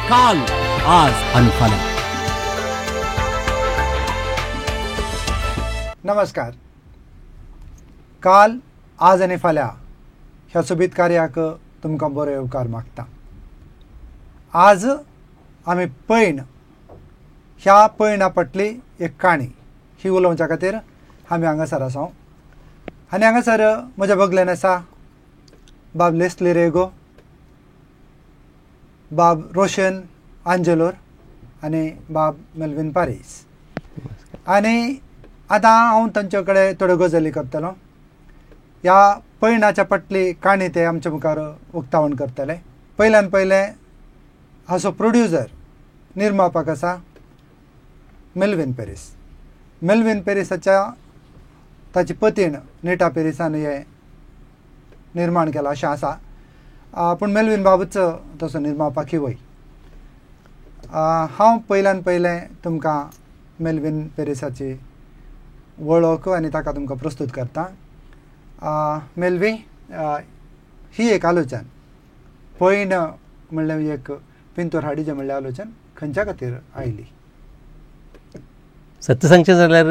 काल, आज आनी फाल्यां. नमस्कार. काल, आज आनी फाल्यां ह्या सोबीत कार्याक तुमकां बरो येवकार मागता. आज आमी पैण ह्या पैणा फाटली एक काणी ही उलोवच्या खातीर आमी हांगासर आसा. आनी हांगासर म्हज्या बगलेन आसा बाब लेस्ली रेगो, बाब रोशन आंजेलोर आनी बाब मेल्विन पारीस. आनी आतां हांव तांचे कडेन थोड्यो गजाली करतलो. ह्या पैणाच्या फाटली काणी ते आमच्या मुखार उक्तावण करतले. पयल्यान पयलें हाचो प्रोड्युसर निर्मापक आसा मेल्विन पेरीस. मेल्विन पेरीसाच्या ताची पतीण निटा पेरीसान हें निर्माण केलां अशें आसा, पूण मेल्विन बाबूच तसो निर्मापक वय. हांव पयल्यान पयलें तुमकां मेल्विन पेरीसाची वळख आनी ताका तुमकां प्रस्तूत करता. मेल्वी, ही एक आलोचन पैण म्हणल्यार एक पिंतूर हाडीचें म्हणल्यार आलोचन खंयच्या खातीर आयली? सत्य सांगचें जाल्यार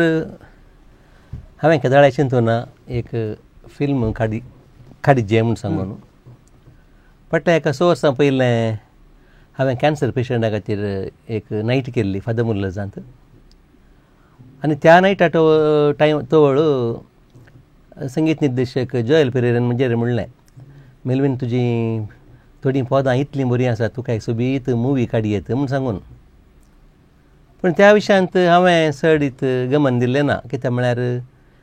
हांवें केदाळा चिंतूना एक फिल्म काडिजे म्हूण सांगून. फाटल्या एका 6 वर्सां पयलें हांवें कॅन्सर पेशंटा खातीर एक नायट केल्ली फादर मुल्लजांत. आनी त्या नायटा टायम तवळ संगीत निर्देशक जोयल पेरेरान म्हजेर म्हणलें, मेल्विन तुजी थोडीं पदां इतलीं बरीं आसा, तुका एक सोबीत मुवी काडयेत म्हूण सांगून. पूण त्या विशयांत हांवें चडीत गमन दिल्लें ना. कित्याक म्हळ्यार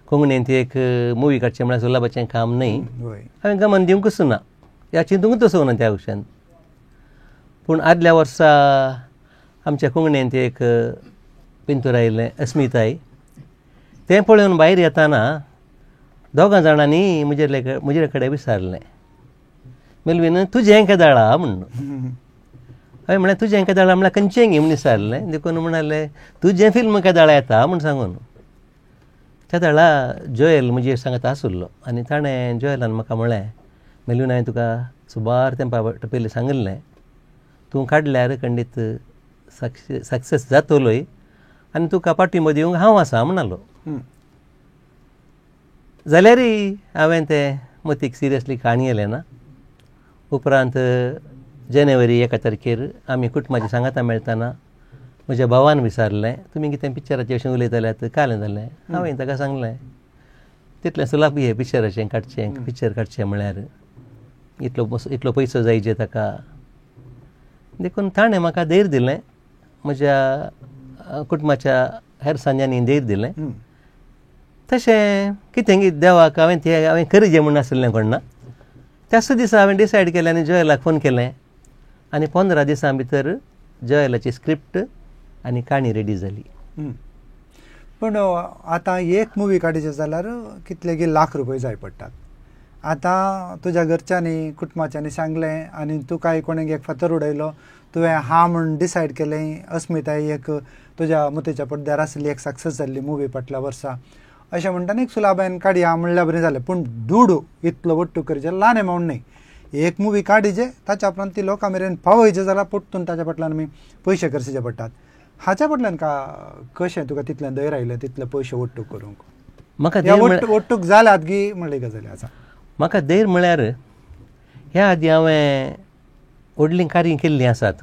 कोंकणींत एक मुवी काडचें म्हळ्यार सुलभाचें काम न्हय. हांवें गमन दिवंकच ना, ह्या चिंतूंकच वचूंक ना त्या विशयांत. पूण आदल्या वर्सा आमच्या कोंकणींत एक पिंतूर आयिल्लें अस्मिताय, तें पळोवन भायर येताना दोगां जाणांनी म्हजे कडेन विचारलें, मेल्विन तुजें केदाळा म्हूण. हांवें म्हळें तुजें केदाळा म्हळ्यार खंयचें गी म्हूण विचारलें. देखून म्हणालें तुजें फिल्म केदाळा येता म्हूण सांगून. त्या वेळा जोयल म्हजेर सांगता आशिल्लो आनी ताणें जोयलान म्हाका म्हळें, मेल्विन हांवें तुका सुबार तेंपा पयलीं सांगिल्लें, तूं काडल्यार खंडीत सक्सेस जातलोय आनी तुका पाठिंबो दिवंक हांव आसा म्हणालो. जाल्यारय हांवें तें मतीक सिरियसली काणी येलें ना. उपरांत जानेवारी 1 तारखेर आमी कुटुंबाच्या सांगाता मेळटना म्हज्या भावान विचारलें, तुमी कितें पिक्चराचें अशें उलयताल्यात कालें जालें? हांवें ताका सांगलें तितलें सुलाभ हे पिक्चराचें काडचें, पिक्चर काडचें म्हळ्यार इतलो इतलो पयसो जायचे ताका. देखून ताणें म्हाका धैर्य दिलें, म्हज्या कुटुंबाच्या हेर सांज्यांनी धैर्य दिलें. तशें कितें देवाक हांवें तें हांवें करचें म्हूण आशिल्लें कोण ना. त्याच दिसा हांवें डिसायड केलें आनी जोयलाक फोन केलें आनी 15 दिसां भितर जोयलाची स्क्रिप्ट आनी काणी रेडी जाली. पूण आतां एक मुवी काडची जाल्यार कितले की लाख रुपये जाय पडटात. आतां तुज्या घरच्यांनी कुटुंबाच्यांनी सांगलें आनी तुका कोणें एक फातर उडयलो, तुवें हा म्हूण डिसायड केलें. अस्मिताय एक तुज्या मतीच्या पडद्यार आसली एक सक्सेस जाल्ली मुवी फाटल्या वर्सा, अशें म्हणटा एक सुलाबायन काडया म्हणल्यार बरें जालें. पूण दुडू इतलो वट्टू करचें ल्हान एमावंट न्हय. एक मुवी काडिजे ताच्या उपरांत ती लोकां मेरेन पावयचे जाल्यार परतून ताच्या फाटल्यान आमी पयशे खर्चचे पडटात. हाच्या फाटल्यान का कशें तुका तितलें धैर्य आयलें तितले पयशे वट्टूक करूंक? म्हाका वट्टूक जाल्यात गी म्हणली गजाली आसा. म्हाका धैर्य म्हळ्यार ह्या आदीं हांवें व्हडलीं कार्यां केल्लीं आसात.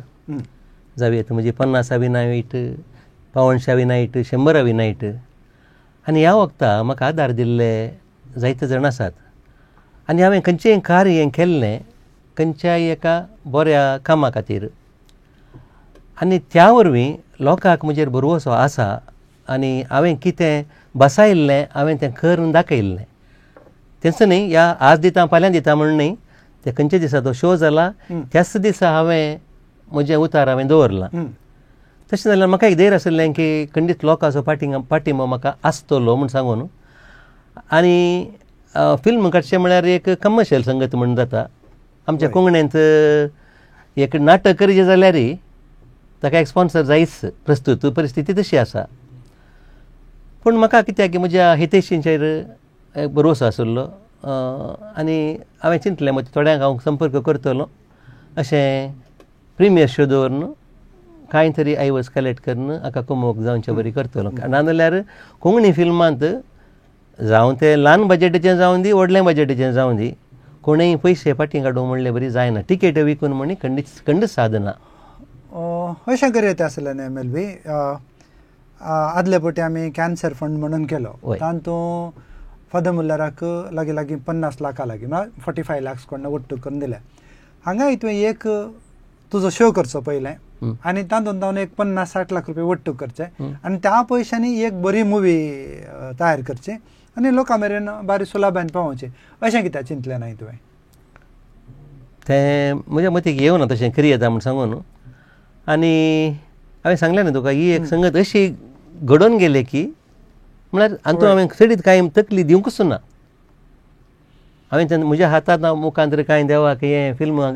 जावं म्हजी 50वी नायट, 55वी नायट, 100वी नायट. आनी ह्या वखता म्हाका आदार दिल्ले जायते जाण आसात. आनी हांवें खंयचेंय कार्य केल्लें खंयच्याय एका बऱ्या कामा खातीर आनी त्या वरवीं लोकांक म्हजेर भरवसो आसा आनी हांवें कितें बसायिल्लें हांवें तें करून दाखयिल्लें. तेंच न्ही ह्या आज दिता फाल्यां दिता म्हूण न्ही, ते खंयच्या दिसा तो शो जाला त्याच दिसा हांवें म्हजें उतार हांवें दवरलां. तशें जाल्यार म्हाका एक धैर्य आशिल्लें की खंडीत लोकांचो पाठिंबो म्हाका आसतलो म्हूण सांगून. आनी फिल्म काडचें म्हळ्यार एक कमर्शियल संगत म्हूण जाता. आमच्या कोंकणींत एक नाटक करचें जाल्यार ताका एक स्पॉन्सर जायच, प्रस्तूत परिस्थिती तशी आसा. पूण म्हाका कित्याक की म्हज्या हितेशींचेर एक भरवसो आशिल्लो आनी हांवें चिंतलें म्हज्या थोड्यांक हांव संपर्क करतलो अशें प्रिमियर शो दवरून कांय तरी आयवज कलेक्ट करून हाका कमोवंक जावचे बरी करतलो. नाजाल्यार कोंकणी फिल्मांत जावं तें ल्हान बजेटीचें जावं दी व्हडलें बजेटीचें जावं दी कोणूय पयशे फाटीं काडूंक म्हणले बरी जायना. टिकेट विकून म्हणी खंडीत सादना. अशें करीत आसलें न्ही एम एल बी. आदले पटी आमी कॅन्सर फंड म्हणून केलो, तातूंत फादर मुल्लराक लागीं लागीं 50 लाखां लागीं म्हळ्यार 45 लाख्स कोण वट्टू करून दिले. हांगा तुवें एक तुजो शो करचो पयलें आनी तातूंत जावन एक 50-60 लाख रुपया वट्टू करचे आनी त्या पयशांनी एक बरी मुवी तयार करची आनी लोकां मेरेन बारी सुलभान पावोवची, अशें कित्याक चिंतलें ना तुवें? तें म्हज्या मतीक येवना तशें करी येता म्हूण सांगून. आनी हांवें सांगलें न्ही तुका, ही एक संगत अशी घडोवन गेली की म्हळ्यार हातूंत हांवें चडीत कांय तकली दिवंकूच ना. हांवें तेन्ना म्हज्या हातांत मुखांत कांय देवाक हें फिल्म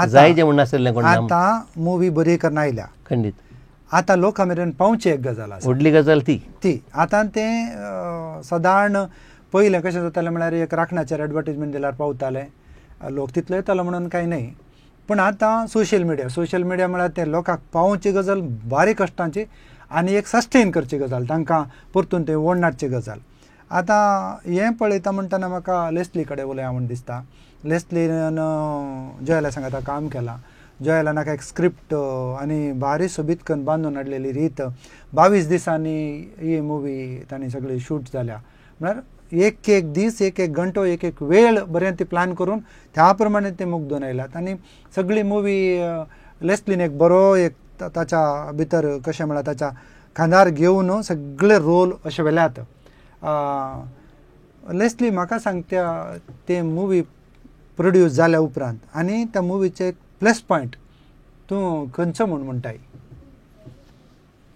जाय जें म्हूण आसलें कोण. आतां मुवी बरी करून आयल्या खंडीत, आतां लोकां मेरेन पावची एक गजाल आसा, व्हडली गजाल ती ती. आतां तें सदारण पयलें कशें जातालें म्हळ्यार एक राखणाचेर एडवर्टीजमेंट दिल्यार पावताले लोक, तितलो येतालो म्हणून कांय न्हय. पूण आतां सोशल मिडिया म्हळ्यार तें लोकांक पावोवची गजाल बारीक कश्टांची आनी एक सस्टेन करची गजाल, तांकां परतून तें ओडनाटची गजाल. आतां हें पळयता म्हणटना म्हाका लेस्ली कडेन उलया म्हूण दिसता. लेस्लीन जॉयला सांगाता काम केलां, जॉयलान म्हाका एक स्क्रिप्ट आनी बारी सोबीत करून बांदून हाडलेली रीत. 22 दिसांनी ही मुवी तांणी सगळी शूट जाल्या, म्हळ्यार एक एक दीस, एक एक घंटो, एक एक वेळ बरें ती प्लॅन करून त्या प्रमाणे ते मुग्दून आयल्यात. आनी सगळी मुवी लेस्लीन एक बरो एक ताच्या भितर कशें म्हळ्यार ताच्या खांदार घेवन सगळे रोल अशे व्हेल्यात. लेस्ली म्हाका सांगता ते मुवी प्रोड्यूस जाल्या उपरांत आनी त्या मुवीचे एक प्लस पॉयंट तूं खंयचो म्हूण म्हणटाय?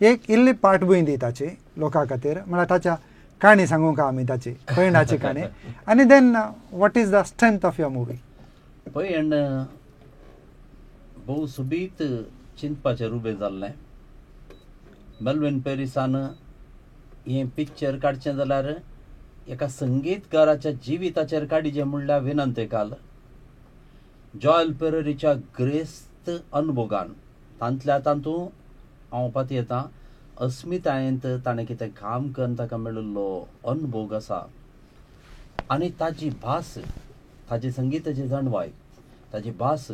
एक इल्ली पाठभूंय दी ताची लोकां खातीर, म्हळ्यार ताच्या काणी सांगूंक आमी ताची पयणाची काणी, आनी then what is the strength of your movie. पयण भोव सोबीत चिंतपाचेर उबें जाल्लें. मेल्विन पेरिसान हें पिक्चर काडचें जाल्यार एका संगीतकाराच्या जिविताचेर काडिचें म्हणल्यार विनंती काल जॉयल पेरेरीच्या ग्रेस्त अनुभोगान तांतल्या तातूंत हांव पातयेता अस्मितायेंत ताणें कितें काम करून ताका मेळिल्लो अनुभोग आसा आनी ताजी भास, ताजी संगिताची जाणवाय, ताजी भास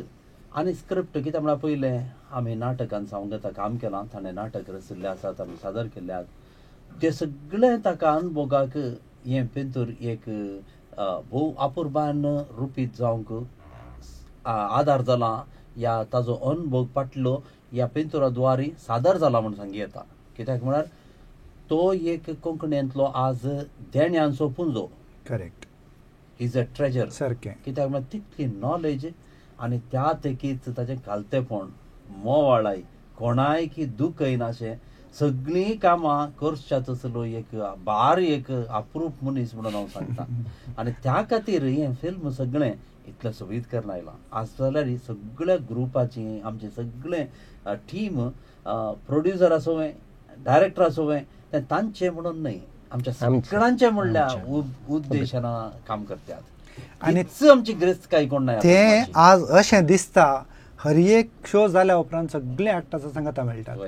आनी स्क्रिप्ट. कितें म्हळ्यार पयलें आमी नाटकान सांगता काम केलां, ताणें नाटक रचिल्लें आसात, आमी सादर केल्ले आसात, ते सगळें ताका अनुभोगाक हें पिंतूर एक भोव अपुरबान रुपीत जावंक आदार जाला, या ताजो अनुभोग पाटलो ह्या पिंतुरा द्वारी सादर जाला म्हूण सांगी येता. कित्याक म्हळ्यार तो एक कोंकणींतलो आज देण्यांचो पुंजो. करेक्ट, is a treasure सारकें. कित्याक म्हळ्यार तितली नॉलेज आनी त्या तेकीच ताचें खालतेपण, मोवाळाय, कोणाय की दुखयनाशें सगळीं कामां करच्या तसलो एक बार एक अप्रूप मनीस म्हणून हांव सांगता. आनी त्या खातीर हें फिल्म सगळें इतलें सोबीत करून आयलां. आज जाल्यार सगळ्या ग्रुपाची आमचे सगळे टीम, प्रोड्युसर आसूं, डायरेक्टर आसूं, तें तांचें म्हणून न्हय, आमच्या सगळ्यांचें म्हणल्यार उद्देशान काम करतात. आनी आमची ग्रेस्त काय कोण ना. तें आज अशें दिसता हर एक शो जाल्या उपरांत सगळे एक्टर्सां सांगाता मेळटात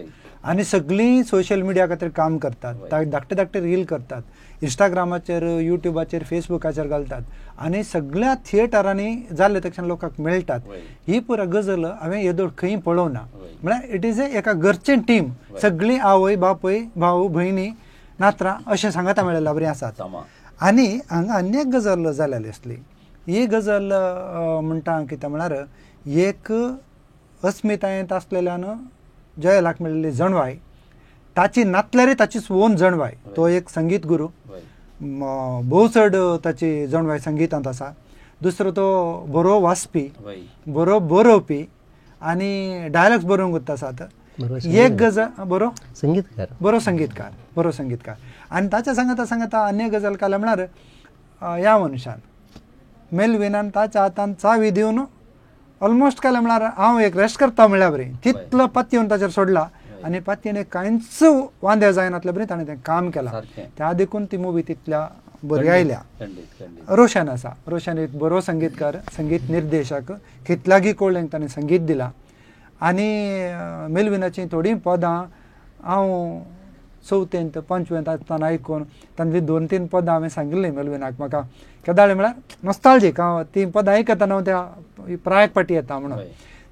आनी सगळीं सोशल मिडिया खातीर काम करतात, धाकटे धाकटे रील करतात, इंस्टाग्रामाचेर, युट्यूबाचेर, फेसबुकाचेर घालतात आनी सगळ्या थिएटरांनी जाल्ले तक्षण लोकांक मेळटात. ही पुरा गजल हांवें येदोळ खंय पळोवना. म्हळ्यार it is एका घरचें टीम, सगळीं आवय बापूय भाऊ भयणी नातरां अशें सांगाता मेळिल्ल्या बरीं आसात. आनी हांगा आनी एक गजाल जालेली आसली, ही गजाल म्हणटा कितें म्हळ्यार एक अस्मितायेंत आसलेल्यान जयलाक मेळिल्ली जणवाय, ताची नातल्यारय ताची ओन जणवाय. तो एक संगीत गुरू, भोव चड ताची जणवाय संगितांत आसा. दुसरो तो बरो वाचपी, बरो बरोवपी आनी डायलॉग्स बरोवंक उरता आसात. एक गजाल बरो संगीतकार, बरो संगीतकार, बरो संगीतकार. आनी ताच्या सांगाता सांगाता आनी एक गजाल काडल्या म्हळ्यार ह्या मनशान मेलविनान ताच्या हातान चावी दिवन ऑलमोस्ट काडलें म्हळ्यार हांव एक रेस्ट करता म्हळ्यार बरी तितलो पातयेवन ताचेर सोडला आनी पातयेन कांयच वांदे जायनातले बरी ताणें तें काम केलां. त्या देखून ती मुवी तितल्या बरी आयल्या. रोशन आसा, रोशन एक बरो संगीतकार, संगीत निर्देशक, कितल्यागी कोळ्यांक ताणें संगीत दिलां. आनी मेलविनाचीं थोडीं पदां हांव चवथेंत पंचवेंत आसतना आयकून तांची 2-3 पदां हांवें सांगिल्लीं मेलविनाक. म्हाका केदाळे म्हळ्यार नॉस्ताल्जीक हांव तीं पदां आयकतना हांव त्या प्रायक पाटी येता म्हणून.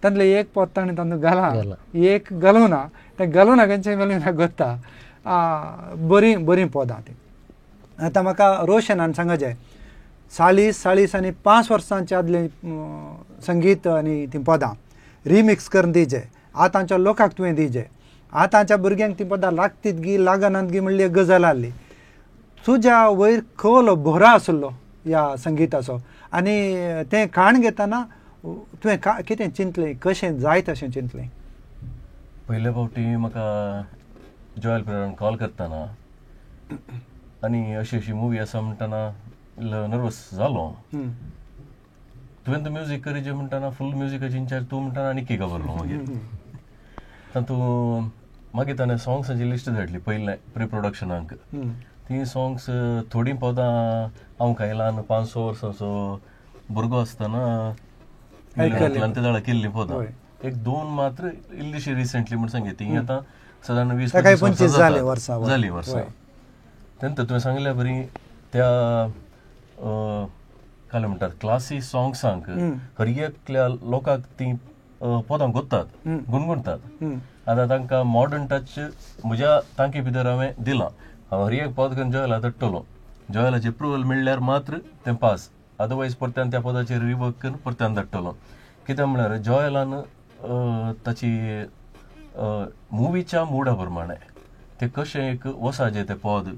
तांतलें एक पद ताणें तांतूं घालां, एक घालूं ना, तें घालूं ना खंयचें मेलविनाक गोत्ता. बरीं बरीं पदां तीं. आतां म्हाका रोशनान सांगचें 40 आनी 5 वर्सांचे आदलें संगीत आनी तीं पदां रिमिक्स करून दिजे, आतांच्या लोकांक तुवें दिजे, आतांच्या भुरग्यांक तीं पदां लागतीत गी लागनात गी म्हणली एक गजाल आहली. तुज्या वयर खोल भोरा आसलो ह्या संगिताचो आनी तें काण घेतना तुवें कितें चिंतलें, कशें जायत अशें चिंतलें? पयले फावटी म्हाका जॉयल पेरेरान कॉल करतना आनी अशी अशी मुवी आसा म्हणटना इल्लो नर्वस जालो. तुवें तो म्युजीक करीजे म्हणटना फूल म्युजिकाची इन्चार्ज तूं म्हणटना आनी की खबरलो. मागीर तातूंत मागीर ताणें सॉंग्सांची लिस्ट धाडली पयलें प्री प्रोडक्शनाक. तीं सॉंग्स थोडीं पदां हांव कांय ल्हान 5-6 वर्सांचो भुरगो आसतना ते दाळा केल्लीं पदां. एक 2 मात्र इल्लीशी रिसेंटली म्हण सांगी ती आतां सादारण 20-25 वर्सां जालीं वर्सां. तेन्ना तुवें सांगल्या बरी त्या काय म्हणटात क्लासी सॉंग्सांक हर एकल्या लोकांक तीं पदां गोत्तात, गुणगुणतात. आतां तांकां मॉडर्न टच म्हज्या तांकी भितर हांवें दिलां. हांव हर एक पद करून जॉयला धाडटलो, जॉयलाची एप्रुवल मेळ्ळ्यार मात्र तें पास, अदरवायज परत्यान त्या पदाचेर रिवर्क करून परत्यान धाडटलो. कित्याक म्हळ्यार जॉयलान ताची मुवीच्या मुडा प्रमाणे तें कशें एक वसाजें तें पद,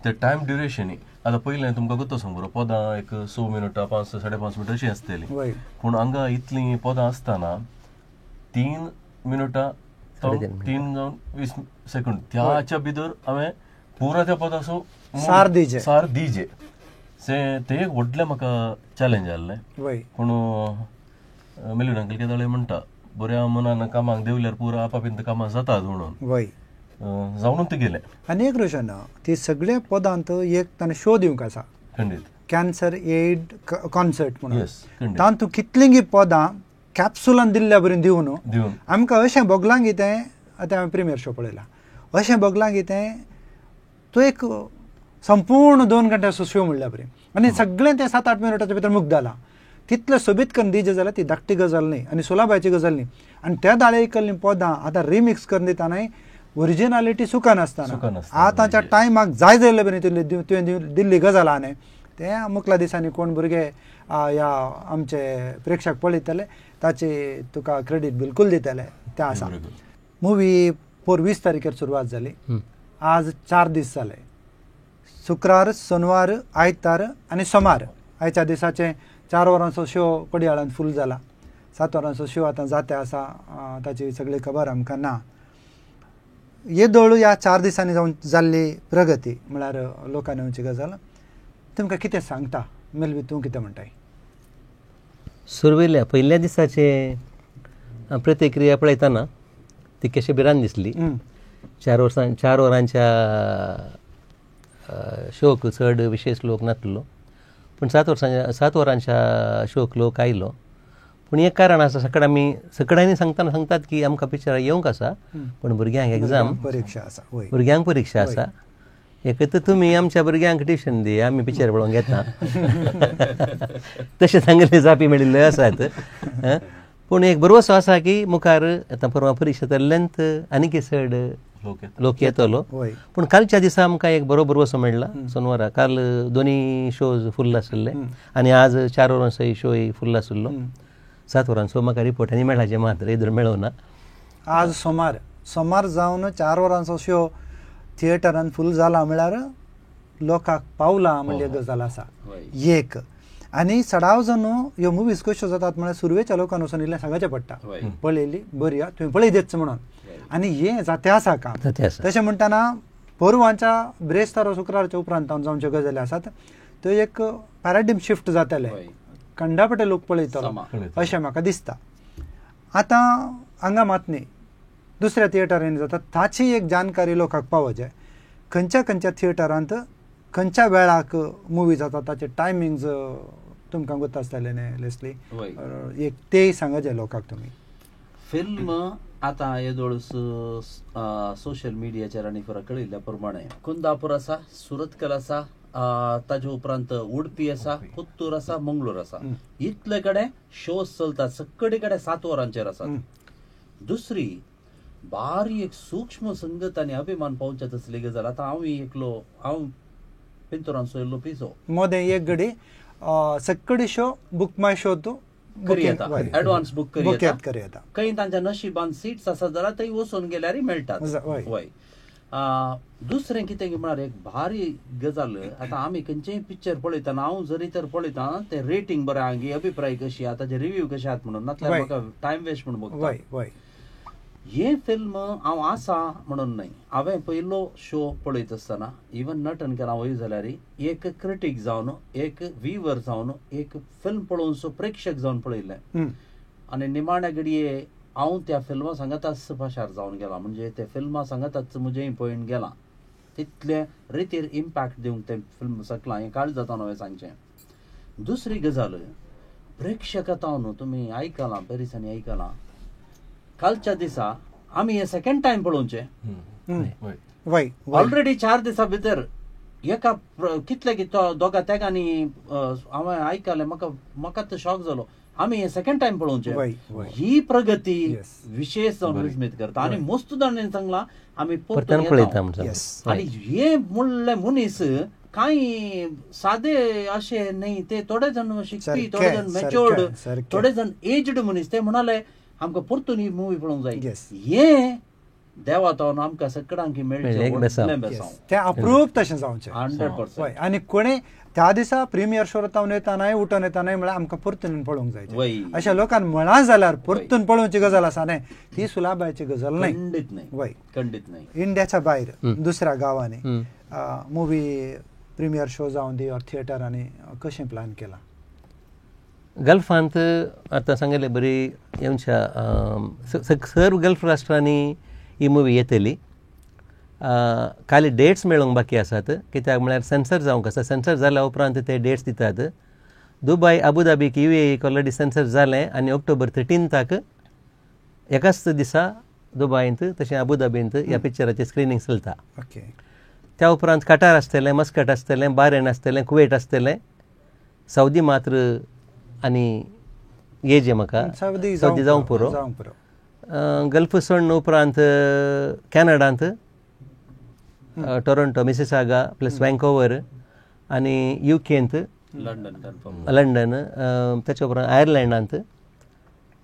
ते टायम ड्युरेशनी. आतां पयलें तुमकां गोत्तो सांग बरो पदां एक 6 मिनटां 5 5.5 मिनटां अशीं आसतलीं, पूण हांगा इतलीं पदां आसतना 3 मिनटां 3 जावन 20 सेकंड त्याच्या भितर हांवें पुरा त्या पदाचो सार दिजे, सार दिजे. तें एक व्हडलें म्हाका चॅलेंज आहलें. पूण मेलविन अंकल केदाळे म्हणटा बऱ्या मनान कामाक देंवल्यार पुरा आपापींत कामां जातात म्हणून जावनूच गेलें. आनी एक रोशन ती सगळ्या पदांत एक ताणें शो दिवंक आसा, खंडीत कॅन्सर एड कॉन्सर्ट म्हणून. तातूंत कितलीं पदां कॅप्सुलान दिल्ल्या बरी दिवन आमकां अशें भोगलां की तें आतां हांवें प्रिमियर शो पळयला, अशें भोगलां की तें तो एक संपूर्ण 2 घंट्याचो शो म्हणल्या बरी आनी सगळें तें 7-8 मिनटाच्या भितर मुक्त जालां. तितलें सोबीत करून दिजें जाल्यार ती धाकटी गजाल न्ही आनी सुलाबायची गजाल न्ही. आनी त्या दाळे केल्लीं पदां आतां रिमिक्स करून दितना ओरिजिनालिटी सुखान आसतना आतांच्या टायमाक जाय जाल्ले बरी तुवें दिल्ली गजाल आहा न्ही, तें मुखल्या दिसांनी कोण भुरगे ह्या आमचे प्रेक्षक पळयतले ताचे तुका क्रेडीट बिलकूल दितले. तें आसा. मुवी पोर 20 तारखेर सुरवात जाली, आज 4 दीस जाले. शुक्रार, शनवार, आयतार आनी सोमार. आयच्या दिसाचे 4 वरांचो शो कोडयाळान फूल जाला, 7 वरांचो शो आतां जाते आसा, ताची सगळी खबर आमकां ना. येदोळ ह्या 4 दिसांनी जावन जाल्ली प्रगती म्हळ्यार लोकांनी येवची गजाल तुमकां कितें सांगता? मेलवी, तूं कितें म्हणटाय? सुरवेल्या पयल्या दिसाचे प्रतिक्रिया पळयतना ती कशी भिरांत दिसली. 4 वरांच्या शोक चड विशेष लोक नासलो, पूण 7 वरांच्या शोक लोक आयलो. पूण एक कारण आसा, सगळ्यांनी सांगतना सांगतात की आमकां पिक्चरां येवंक आसा, पूण भुरग्यांक एग्जाम परीक्षा आसा, भुरग्यांक परीक्षा आसा. एक तर तुमी आमच्या भुरग्यांक ट्युशन दी, आमी पिक्चर पळोवंक येता तशें सांगले जापी मेळिल्ल्यो आसात. पूण एक भरवसो आसा की मुखार आतां परवां परिक्षा जाल्ल्यान आनीक चड लोक येतलो. पूण कालच्या दिसा आमकां एक बरो भरवसो मेळ्ळा. सोनवारा काल 2 शोज फुल्ल आशिल्ले आनी आज 4 वरांचो शोय फुल्ल आशिल्लो. 7 वरांचो म्हाका रिपोर्ट आनी मेळाचे मात्र इधर मेळना. आज सोमार, सोमार जावन 4 वरांचो शो थिएटरान फूल जाला म्हळ्यार लोकांक पावला म्हणली गजाल आसा एक. आनी सडाव जावन ह्यो मुवीज कश्यो जातात म्हळ्यार सुरवेच्या लोकांक वचून इल्लें सांगचें पडटा, पळयली बरी तुवें पळय देच म्हणून. आनी हें जाते आसा काम. तशें म्हणटना परवांच्या ब्रेस्तारो शुक्रारच्या उपरांत जावच्यो गजाली आसात त्यो एक पॅराडीम शिफ्ट जातलें, कंडापटे लोक पळयतलो अशें म्हाका दिसता. आतां हांगा मात न्ही, दुसऱ्या थिएटरांनी जाता ताची एक जानकारी लोकांक पावो जाय. खंयच्या खंयच्या थिएटरांत खंयच्या वेळाक मुवी जाता ताचे टायमिंग्स तुमकां गोत आसतलें न्ही लेस्ली, एक तेय सांगा जे लोकांक तुमी. फिल्म आतां येदोळ सोशल मिडियाचेर आनी फरक कळिल्ल्या प्रमाणे कुंदापूर आसा, सुरतकल आसा, ताजे उपरांत उडपी आसा, पुत्तूर आसा, मंगळूर आसा, इतले कडेन शोज चलतात, सगळे कडेन 7 वरांचेर आसात. दुसरी बारी एक सूक्ष्म संगत आनी अभिमान पावच्या तसली गजाल. आतां हांव एकलो, हांव पिंतुरांचो येयल्लो पिसो मोदें एक घडी सगळी शो बुक माय शो तूं एडवान्स बुक करी येता. खंय तांच्या नशिबान सीट्स आसा जाल्यार थंय वचून गेल्यार मेळटात. वय. दुसरें कितें म्हळ्यार एक भारी गजाल, आतां आमी खंयचेय पिक्चर पळयतना, हांव जरी तर पळयता ते रेटींग बरें आहा, अभिप्राय कशी आहा, ताजे रिव्यू कशे आहात म्हणून, नातल्यार म्हाका टायम वेस्ट म्हणून बघता. हे फिल्म हांव आसा म्हणून न्हय, हांवें पयलो शो पळयत आसतना इवन नटन केला वय जाल्यार एक क्रिटीक जावन, एक व्हीवर जावन, एक फिल्म पळोवचो प्रेक्षक जावन पळयल्लें आनी निमाण्या घडये हांव त्या फिल्मा सांगाताच पाशार जावन गेला, म्हणजे ते फिल्मा सांगाताच म्हजें पॉयंट गेला, तितले रितीर इम्पॅक्ट दिवंक तें फिल्म शकलां, हें काळ जाता हांवें सांगचें. दुसरी गजाल, प्रेक्षकां न्हू तुमी आयकलां, पेरिसांनी आयकलां, कालच्या दिसा आमी हे सेकंड टायम पळोवचें. ऑलरेडी 4 दिसां भितर एका कितले दोगा तेगांनी हांवें आयकलें, म्हाका म्हाका तो शॉक जालो, आमी हे सेकंड टायम पळोवचें. ही प्रगती विशेष जावन विस्मीत करता आनी मस्त जाणांनी सांगलां आमी परतून पळयता. आनी हे म्हणले मनीस कांय सादे अशे न्ही, ते थोडे जण शिकपी, थोडे जण मॅच्योर्ड, थोडे जण एज्ड मनीस, ते म्हणाले आमकां परतून ही मुवी पळोवंक जाय. हे देवा तो आमकां सगळ्यांक मेळचें, तें अप्रूप तशें जावचें 100%. आनी कोणी त्या दिसा प्रिमियर शो तावन येता उठून येता न्हय म्हळ्यार आमकां परतून पळोवंक जाय अशें लोकांक म्हळां जाल्यार परतून पळोवची गजाल आसा न्हय, ती सुलाबायची गजाल न्हय, खंडीत न्हय, वय खंडीत न्हय. इंडियाच्या भायर दुसऱ्या गांवांनी मुवी प्रिमियर शो जावन दी ऑर थिएटरांनी कशें प्लॅन केलां? गल्फांत आतां सांगिल्ले बरी येवच्या सर्व गल्फ राष्ट्रांनी ही मुवी येतली. खाली डेट्स मेळूंक बाकी आसात, कित्याक म्हळ्यार सेन्सर जावंक आसा, सेन्सर जाल्या उपरांत ते डेट्स दितात. दुबय, अबुधाबीक, युएईक ऑलरेडी सेन्सर जालें आनी ऑक्टोबर 13 एकाच दिसा दुबायंत तशें अबुधाबींत ह्या पिक्चराचें स्क्रिनींग चलता. त्या उपरांत कटार आसतलें, मस्कट आसतलें, बारेन आसतलें, कुवेट आसतलें, सौदी मात्र आनी ये जे म्हाका सौदी जावंक पुरो. गल्फ सोडून उपरांत कॅनडांत टोरंटो, मिसिसागा प्लस वँकोवर आनी युकेंत लंडन, ताच्या उपरांत आयर्लंडांत,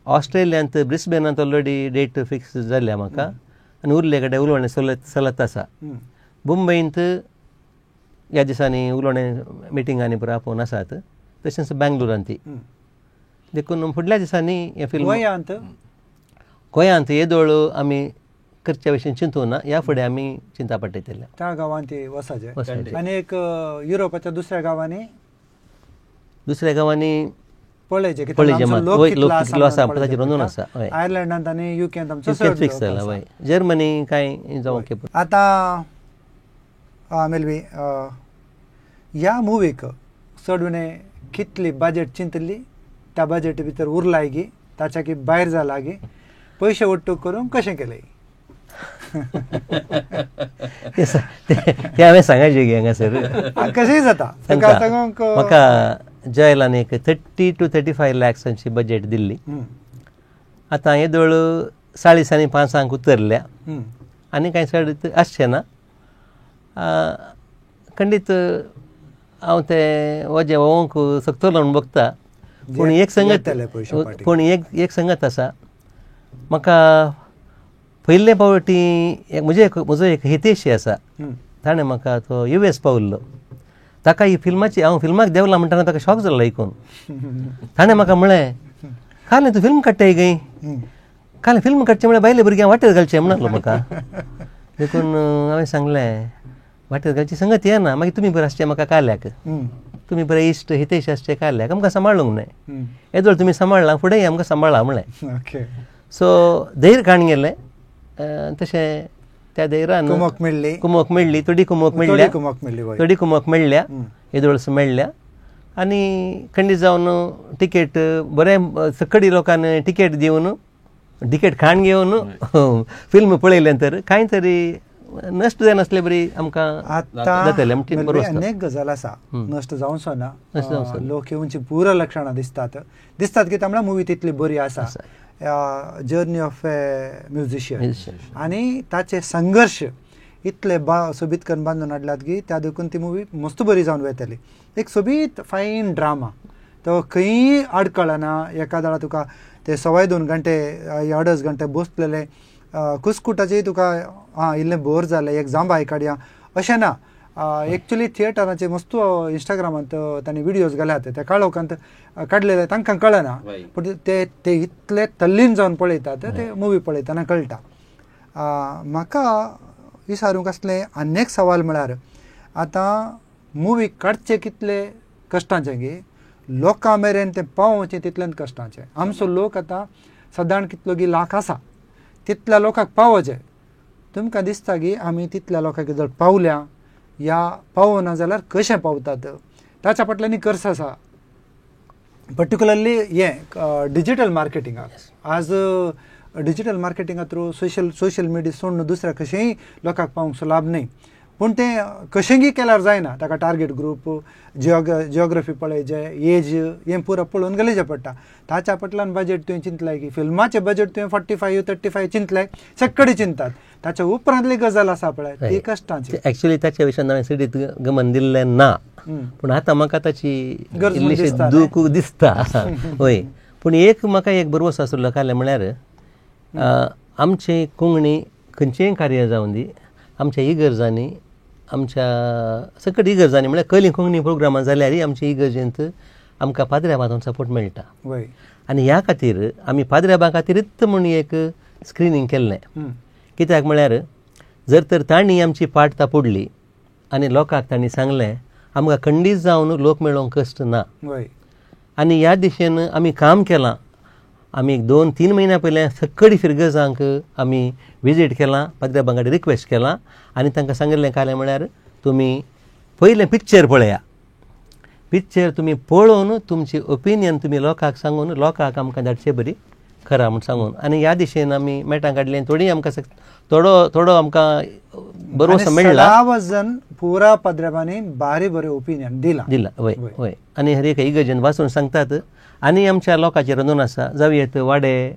ऑस्ट्रेलियांत ब्रिस्बेनांत ऑलरेडी डेट फिक्स जाल्या म्हाका आनी उरले कडेन उलोवणें चलत आसा. मुंबयंत ह्या दिसांनी उलोवणें मिटिंगांनी पुरो आपोवन आसात, तशेंच बेंगलोरांत. देखून फुडल्या दिसांनी हें फिल्म गोंयांत येदोळ आमी करच्या विशीं चिंतू ना, ह्या फुडें आमी चिंता पडटले त्या गांवांत वसाचे. आनी एक युरोपाच्या दुसऱ्या गांवांनी, दुसऱ्या गांवांनी पळयचें लोक कितलो आसा ताचेर नोंदून आसा. आयर्लंडांत आनी युकेंत आमचो फिक्स जाला. वय, जर्मनी कांय जावंक. आतां मेलवी ह्या मुवीक चड उणें कितली बजेट चिंतली, त्या बजेट भितर उरलाय गी, ताच्या की भायर जाला गी, पयशे ಒಟ್ಟು करूंक कशें केलें? ते हांवें सांगायचें गे हांगासर कशेंय जाता. म्हाका जॉयलान एक 30 to 35 लॅक्सांची बजेट दिल्ली. आतां येदोळ 40 आनी 5 उतरल्या आनी कांय चड आसचें ना. खंडीत हांव तें वजें व्होवंक शकतलो म्हूण बगता, पूण एक संगत, पूण एक संगत आसा, म्हाका पयले पावटी म्हजो एक हितेशी आसा, ताणें म्हाका तो युएस पावल्लो, ताका ही फिल्माची, हांव फिल्माक देंवला म्हणटना ताका शॉक जालो आयकून. ताणें म्हाका म्हळें, काल तूं फिल्म काडटाय गय, काल फिल्म काडचें म्हळ्यार बायले भुरग्यांक वाटेर घालचें म्हणलो म्हाका. देखून हांवें सांगलें वाटेर घालची संगत येना, मागीर तुमी बरें आसचें म्हाका काल्याक, तुमी बरें इश्ट हितेश आसचें काल्याक, आमकां सांबाळूंक न्हय, येदोळ तुमी सांबाळ्ळां फुडें आमकां सांबाळा म्हळें. सो धैर्य काडून गेलें, तशें त्या धैर्यान कुमक मेळ्ळी, कुमक मेळ्ळी, थोडी कुमक मेळ्ळ्या, थोडी कुमक मेळ्ळ्या, येदोळस मेळ्ळ्या. आनी खंडीत जावन तिकेट बरें सकडी लोकांनी तिकेट दिवन टिकेट खाण घेवन फिल्म पळयलें तर कांय तरी नश्ट जायनासले बरी आमकां जातलें. अनेक गजाल आसा नश्ट जावचो ना, लोक येवची पुरा लक्षणां दिसतात दिसतात की तांबडा मुवी तितली बरी आसा. जर्नी ऑफ ए म्युझिशियन आनी ताचे संघर्श इतले सोबीत करून बांदून हाडल्यात की त्या देखून ती मुवी मस्त बरी जावन वयतली. एक सोबीत फायन ड्रामा, तो खंयी आडकळना. एका वेळा तुका ते 2.25 घंटे 2.5 घंटे बसलेले कुसकुटाचेय तुका आं इल्लें बोर जालें एक जांबाय काडया अशें ना. एक्चुली थिएटराचे मस्त इंस्टाग्रामांत तांणी विडियोज घाल्यात, त्या काळोखांत काडलेले तांकां कळना, पूण ते ते इतले तल्लीन जावन पळयतात ते मुवी पळयतना कळटा. म्हाका विचारूंक आसलें आनी एक सवाल म्हळ्यार आतां मुवी काडचे कितले कश्टांचे गे, लोकां मेरेन तें पावोवचें तितलेंच कश्टांचें. आमचो लोक आतां सदांच कितलो गी लाख आसा, तितल्या लोकांक पावोवचें. तुमकां दिसता की आमी तितल्या लोकांक जर पावल्या या पावना जाल्यार कशें पावतात, ताच्या फाटल्यान खर्च आसा. पर्टिक्युलरली हें डिजिटल मार्केटिंगाक, आज डिजिटल मार्केटिंगा थ्रू सोशल मिडिया सोडून दुसऱ्या कशेंय लोकांक पावोवंक लाभ न्हय, पूण तें कशेंगी केल्यार जायना. ताका टार्गेट ग्रूप, जियोग्राफी पळयचे, एज हें पुरो पळोवन गलेचें पडटा. ताच्या फाटल्यान बजेट तुवें चिंतलें की फिल्माचें बजेट तुवें 45 35 चिंतलें, सगळे चिंतात. ताच्या उपरांतली गजाल आसा पळय ती कश्टांची. एक्चुअली ताच्या विशयान हांवें सिडीत गमन दिल्लें ना, पूण आतां म्हाका ताची इल्लीशी दूख दिसता. हय, पूण एक म्हाका एक बरवस आसलो कालें म्हळ्यार आमचे कोंकणी खंयचेंय कार्य जावं दी, आमच्या इगर्जांनी, आमच्या सकट इगर्जांनी म्हळ्यार कली कोंकणी प्रोग्रामां जाल्यारय आमच्या इगर्जेंत आमकां पाद्र्याबांतून सपोर्ट मेळटा. आनी ह्या खातीर आमी पाद्र्याबा खातीरच म्हूण एक स्क्रिनींग केल्लें. कित्याक म्हळ्यार जर तर तांणी आमची पाट तापुडली आनी लोकांक तांणी सांगलें आमकां खंडीत जावन लोक मेळोवंक कश्ट ना, आनी ह्या दिशेन आमी काम केलां. आमी 2-3 म्हयन्या पयलें सकडी फिरगजांक आमी विजीट केलां, पाद्र्याबां कडेन रिक्वेस्ट केलां आनी तांकां सांगिल्लें कालें म्हळ्यार तुमी पयलें पिक्चर पळया, पिक्चर तुमी पळोवन तुमची ओपिनियन तुमी लोकांक सांगून लोकांक आमकां धाडचे बरी खरा म्हूण सांगून. आनी ह्या दिशेन आमी मेटां काडलीं, थोडी आमकां थोडो थोडो आमकां बरोसो मेळ्ळा. वजन पुरा पाद्र्याबांनी बारी बरें ओपिनियन दिलां दिलां. वय वय, आनी हर एक इगर्जेन वाचून सांगतात. आनी आमच्या लोकांचेर अंदून आसा जावं येत वाडे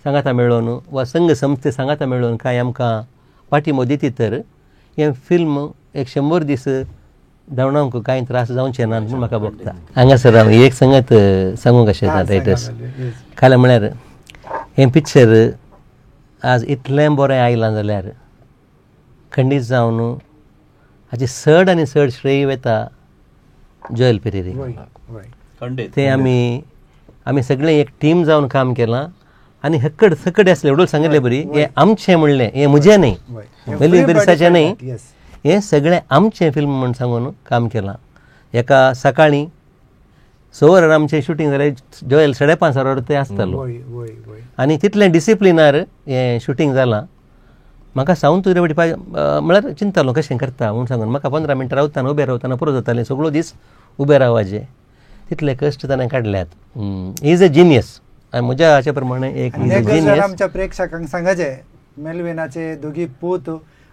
सांगाता मेळोवन वा संघ संस्थे सांगाता मेळोवन कांय आमकां पाठिंबो दिती तर हें फिल्म 100 दीस धांवणांक कांय त्रास जावचे ना म्हूण म्हाका भोगता. हांगासर हांव एक सांगात सांगूंक अशें रायटर्स काल म्हळ्यार हें पिक्चर आज इतलें बरें आयलां जाल्यार खंडीत जावन हाची चड आनी चड श्रेय वता जोएल पेरेरीक. ते आमी आमी सगळें एक टीम जावन काम केलां आनी हक्कड सकड आसलें एवढं सांगिल्लें बरी हें आमचें म्हणलें, हें म्हजें न्हय, मेलवीन पेरिसाचें न्हय, हें सगळें आमचें फिल्म म्हूण सांगून काम केलां. एका सकाळीं 6 वरार आमचें शुटींग जालें, जोएल 5:30 वरार ते आसतालो आनी तितलें डिसिप्लिनार हें शुटींग जालां. म्हाका सावन तुजे वटी म्हळ्यार चिंतालो कशें करता म्हूण सांगून म्हाका 15 मिनटां रावतना उबें रावतना पुरो जातालें, सगळो दीस उबें रावपाचें, तितले कश्ट ताणें काडल्यात. Is a genius म्हज्या हाच्या प्रमाणे एक जिनियस. आमच्या प्रेक्षकांक सांगाचें मेलविनाचे दोगी पूत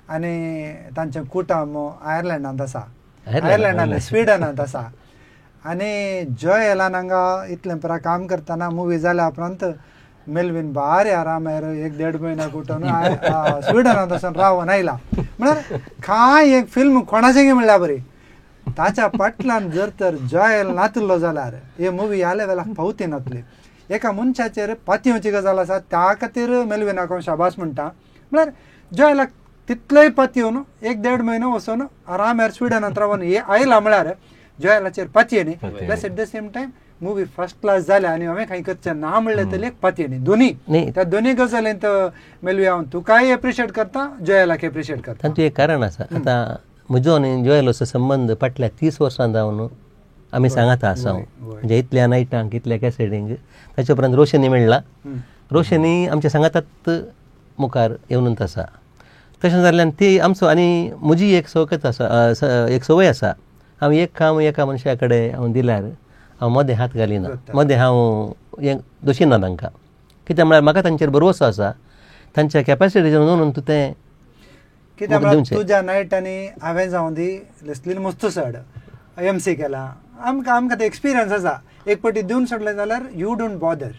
आनी तांचें कुटुंब आयर्लंडांत आसा, आयर्लंडांत स्विडनांत आसा. आनी जोएलान हांगा इतलें परा काम करतना मुवी जाल्या उपरांत मेलवीन भारी आरामार 1-1.5 म्हयन्याक उठून स्विडनांत वचून रावन आयला. म्हळ्यार कांय एक फिल्म कोणाचें म्हणल्यार बरी ताच्या फाटल्यान जर तर जोएल नातिल्लो जाल्यार हे मुवी ह्या लेवलाक पावती नातली. एका मनशाचेर पातयेवची गजाल आसा, त्या खातीर मेलविनाक हांव शाबास म्हणटा. म्हळ्यार जोएलाक तितलेय पातयेवन 1-1.5 म्हयनो वचून आरामार स्विडनांत रावन हे आयला म्हळ्यार जोएलाचेर पातयेनी. Plus at the same time movie first class जाल्या आनी हांवें कांय करचें ना म्हणलें तरी एक पातयेनी. दोनी त्या दोनी गजालींत मेलवी हांव तुकाय एप्रिशिएट करता, जोएलाक एप्रिशिएट करता. तातूंत एक कारण आसा. आतां म्हजो आनी जोएलाचो संबंद फाटल्या 30 वर्सां जावन आमी सांगाता आसा. म्हणजे इतल्या नायटांक इतल्या कॅसेटींक. ताच्या उपरांत रोशनी मेळ्ळा, रोशनी आमच्या सांगातात मुखार येवनूच आसा. तशें जाल्ल्यान ती आमचो आनी म्हजी एक सवकत आसा, एक संवय आसा, हांव एक काम एका मनशा कडेन हांव दिल्यार हांव मदें हात घालिना, मदें हांव हें दोशिना तांकां. कित्याक म्हळ्यार म्हाका तांचेर भरवसो आसा, तांच्या कॅपॅसिटीचेर म्हणून तूं तें कित्याक तुज्या नायटांनी हांवें जावं दी लेस्लीन मस्त चड एम सी केला, आमकां आमकां ते एक्सपिरियन्स आसा. एक पटी दिवन सोडलें जाल्यार you don't bother,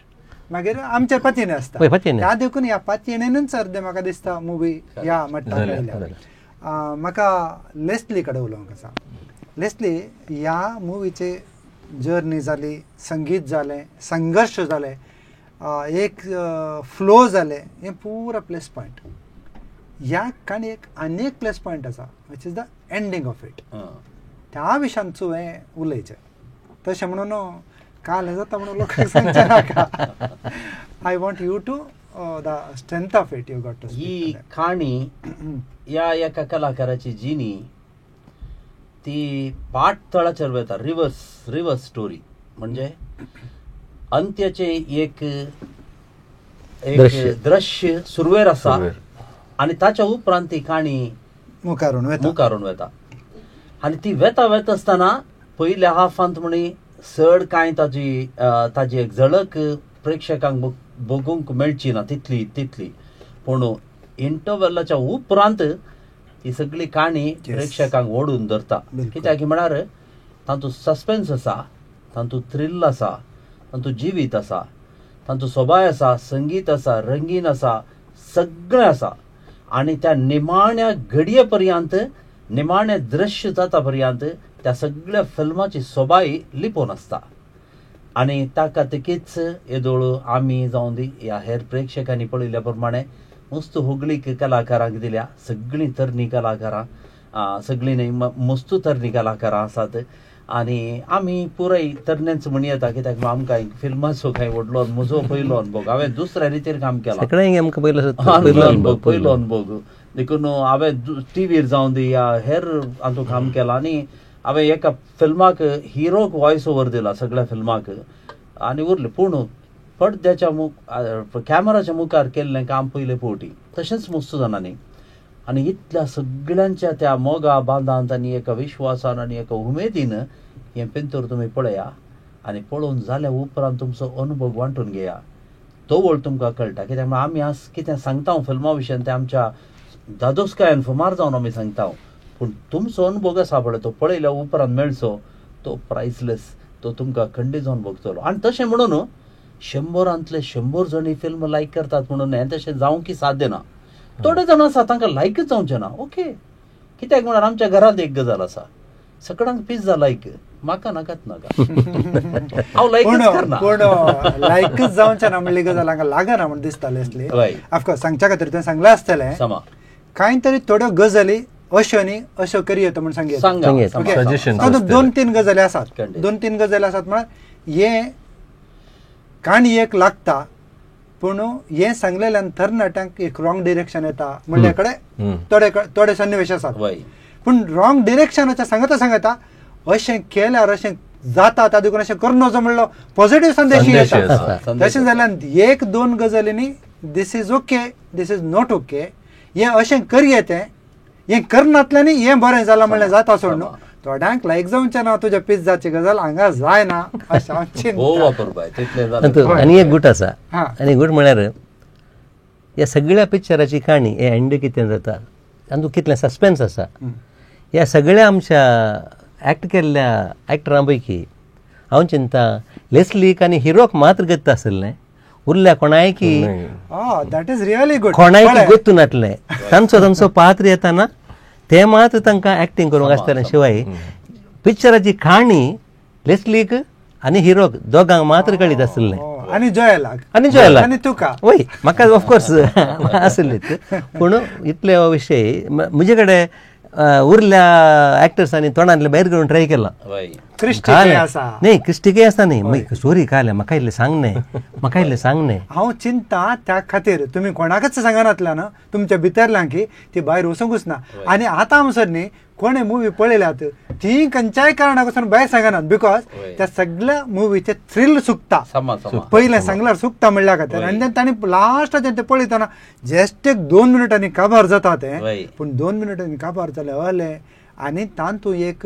मागीर आमच्या पातयेन आसता. त्या देखून ह्या पातयेनूच अर्दे म्हाका दिसता मुवी ह्या मट्टाक आयल्या. म्हाका लेस्ली कडेन उलोवंक आसा. लेस्ली, ह्या मुवीचे जर्नी जाली, संगीत जालें, संघर्श जाले, एक फ्लो जालें, हें पुरा प्लस पॉयंट. ह्या काणयेक आनी एक प्लस पॉयंट आसा, which is the ending of it. त्या विशयान तुवें उलयचें तशें म्हणून काल जाता म्हणून लोकांक सांगचें नाका. I want you to the strength of it you got to. ही काणी ह्या एका कलाकाराची जिणी ती पाट तळाचेर वता, रिवर्स स्टोरी. म्हणजे अंत्याचे एक दृश्य सुरवेर आसा आनी ताच्या उपरांत ती काणी मुखारून वता. आनी ती वेता वेता आसतना पयल्या हाफांत म्हणी चड कांय ताजी ताजी एक झळक प्रेक्षकांक बघूंक मेळची ना तितली तितली, पूण इंटरवेलाच्या उपरांत ती सगळी काणी प्रेक्षकांक ओडून धरता. कित्याक म्हळ्यार तातूंत सस्पेन्स आसा, तातूंत थ्रिल आसा, तातूंत जिवीत आसा, तातूंत सोबाय आसा, संगीत आसा, रंगीन आसा, सगळें आसा. आनी त्या निमाण्या घडये पर्यंत, निमाणे दृश्य जाता पर्यंत त्या सगळ्या फिल्माची सोबाय लिपोवन आसता. आनी ताका तिकीच येदोळ आमी जावं दी ह्या हेर प्रेक्षकांनी पळयल्या प्रमाणे मस्त होगळीक कलाकारांक दिल्या. सगळीं तरणी कलाकारां, सगळीं न्हय मस्त तरणी कलाकारां आसात. आनी आमी पुराय तरण्यांच म्हण येता, कित्याक आमकां फिल्माचो कांय व्हडलो म्हजो पयलो अनुभव, हांवें दुसऱ्या रितीर काम केलां, पयलो अनुभव देखून हांवें टिवीर जावं दी या हेर हातूंत काम केलां. आनी हांवें एका फिल्माक हिरोक वॉयस ओवर दिला सगळ्या फिल्माक आनी उरलें. पूण पडद्याच्या कॅमेराच्या मुखार केल्लें काम पयले फावटी तशेंच मस्त जाणांनी. आनी इतल्या सगळ्यांच्या त्या मोगा बांदांत आनी एका विश्वासान आनी एका उमेदीन हें पिंतूर तुमी पळया आनी पळोवन जाल्या उपरांत तुमचो अनुभव वांटून घेया, तोवळ तुमकां कळटा. कित्याक म्हळ्यार आमी आज कितें सांगता फिल्मा विशयान तें आमच्या दादोसकायन फुमार जावन आमी सांगता, पूण तुमचो अनुभव आसा पळय तो पळयल्या उपरांत मेळचो तो प्रायसलेस, तो तुमकां खंडीत जावन भोगतलो. आनी तशें म्हणून 100 100 जण ही फिल्म लायक करतात म्हणून हें तशें जावंक साध्य ना. थोडे जाण आसा तांकां लायकच जावचें ना. ओके, कित्याक म्हळ्यार आमच्या घरांत एक गजाल आसा, सगळ्यांक पिझ्झा लायक, म्हाका नाकात नाका, हांव लायकच करना. पूण लायकच जावचें ना म्हणली गजाल हांगा लागना म्हण दिसतालें आसली. ऑफकोर्स सांगच्या खातीर तुवें सांगलें आसतलें, कांय तरी थोड्यो गजाली अश्यो न्ही अश्यो करयेत म्हण सांगया. दोन तीन गजाली आसात, दोन तीन गजाली आसात म्हळ्यार हें काणयेक लागता, पूण हें सांगलेल्यान तरणाट्यांक एक रॉंग डिरेक्शन येता म्हणल्या कडेन थोडे थोडे सन्निवेश आसात. पूण रॉंग डिरेक्शनाच्या सांगता सांगता अशें केल्यार अशें जाता, त्या देखून अशें करूं नजो म्हणलो पॉझिटिव्ह संदेश येता. तशें जाल्यार एक दोन गजालींनी this is okay, this is not okay, हें अशें करये तें हें करनातल्यानी हें बरें जालां म्हणल्यार जाता सोडून थोड्यांक लायक जावचें ना तुज्या पिझ्झाची गजाल हांगा जायना अशें हांव चिंतता. आनी एक गूट आसा, आनी गूट म्हळ्यार ह्या सगळ्या पिक्चराची काणी हे एंड कितें जाता तातूंत कितलें सस्पेन्स आसा. ह्या सगळ्या आमच्या एक्ट केल्ल्या एक्टरां पैकी हांव चिंता लेस्लीक आनी हिरोक मात्र गत्त आशिल्लें, उरल्या कोणाय की that is really good, कोणाय गत्तू नासलें. तांचो तांचो पात्र येताना ते मात्र तांकां एक्टींग करूंक आसतलें, शिवाय पिक्चराची काणी लेस्लीक आनी हिरोक दोगांक मात्र कळीत आशिल्लें. आनी जॉयलाक, आनी जॉयलाक आनी तुका वय म्हाका ऑफकोर्स आशिल्लीच. पूण इतले हो विशय म्हजे कडेन उरल्या एक्टर्सांनी तोंडांतले भायर करून ट्राय केला. न्ही क्रिस्टिके आसा न्ही स्टोरी काले म्हाका इल्लें सांग न्ही, म्हाका इल्लें सांग न्ही. हांव चिंता त्या खातीर तुमी कोणाकच सांगनातल्या न्हू, तुमच्या भितरल्यान की ती भायर वचूंकच ना. आनी आतां आमसर न्ही कोणें मुवी पळयल्यात ती खंयच्याय कारणाक वचून भायर सांगनात, because त्या सगळ्या मुवीचे थ्रील सुकता पयलें सांगल्यार सुकता म्हणल्या खातीर. आनी तांणी लास्टाचें तें पळयतना जस्ट एक 2 मिनटांनी काबार जाता तें, पूण 2 मिनटांनी काबार जालें अलें. आनी तातूंत एक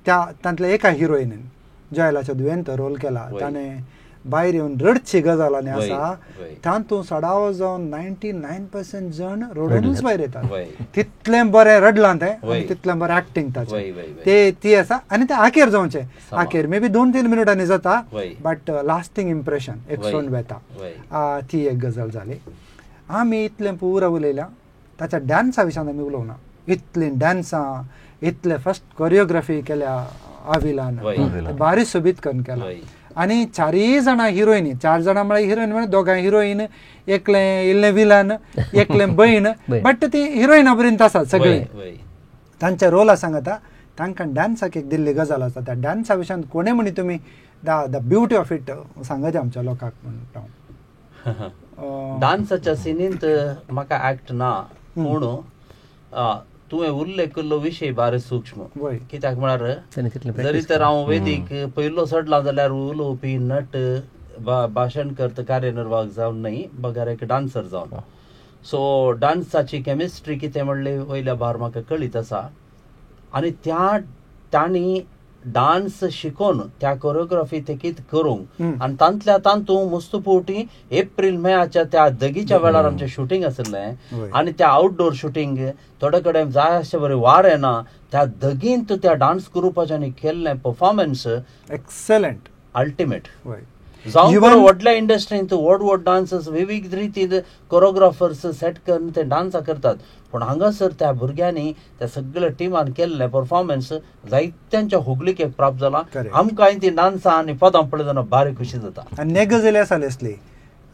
त्या तांतल्या एका हिरोइनीन जॉयलाच्या दुयेन तो रोल केला, ताणें भायर येवन रडची गजाल आनी आसा तातूंत सडावो जावन 99% जण रडूनच भायर येतात. तितलें बरें रडलां तें आनी तितलें बरें एक्टींग ताचें ते ती आसा. आनी तें आखेर जावचें, आखेर मे बी 2-3 मिनटांनी जाता, बट लास्टिंग इम्प्रेशन एक सोंड वेता. ती एक गजाल जाली. आमी इतलें पुरा उलयल्या, ताच्या डान्सा विशयान आमी उलोवना. इतलीं डान्सां, इतले फर्स्ट कोरियोग्राफी केल्या आविलान, बारी सोबीत करून केला. आनी चारय जाणां हिरोईनी, 4 जाणां म्हळ्यार हिरोईन म्हळ्यार दोगां हिरोईन, एकलें इल्लें विलन, एकलें बहीण, बट ती हिरोईना पर्यंत आसात सगळीं. तांच्या रोला सांगता, तांकां डान्साक एक दिल्ली गजाल आसा. त्या डान्सा विशयान कोणें म्हणी तुमी the beauty of it सांगता आमच्या लोकांक म्हणटा. डान्साच्या सिनींत म्हाका एक्ट ना, पूण तुवें उल्लेख केल्लो विशय बारे सूक्ष्म. कित्याक म्हळ्यार जरी तर हांव वेदीक पयलो चडला जाल्यार उलोवपी नट भाशण करत कार्यनिर्वाहक जावन न्हय, बगर एक डान्सर जावन. सो डान्साची केमिस्ट्री कितें म्हणली वयल्या भार म्हाका कळीत आसा. आनी त्या तांणी डान्स शिकोवन त्या कोरियोग्राफी तेकीत करूंक आनी तांतल्या तातूंत मुस्तुपोटी एप्रील मेयाच्या त्या दगीच्या वेळार आमचें शुटींग आशिल्लें आनी त्या आउटडोर शुटींग थोडे कडेन जाय आसचे बरें वारें ना, त्या दगींत त्या डान्स ग्रुपाच्यानी केल्लें परफॉर्मन्स एक्सलंट, अल्टिमेट. जावं व्हडल्या इंडस्ट्रींत व्हड व्हड डान्सर्स विविध रितीन कोरियोग्राफर्स सेट करून ते डान्सा करतात, पूण हांगासर त्या भुरग्यांनी त्या सगळ्या टिमान केल्लें परफॉर्मन्स जायत्यांच्या होगलिकेक प्राप्त जाला. आमकांय ती डान्सां आनी पदां पळयतना भारी खुशी जाता. आनी एक गजाल आसा Leslie,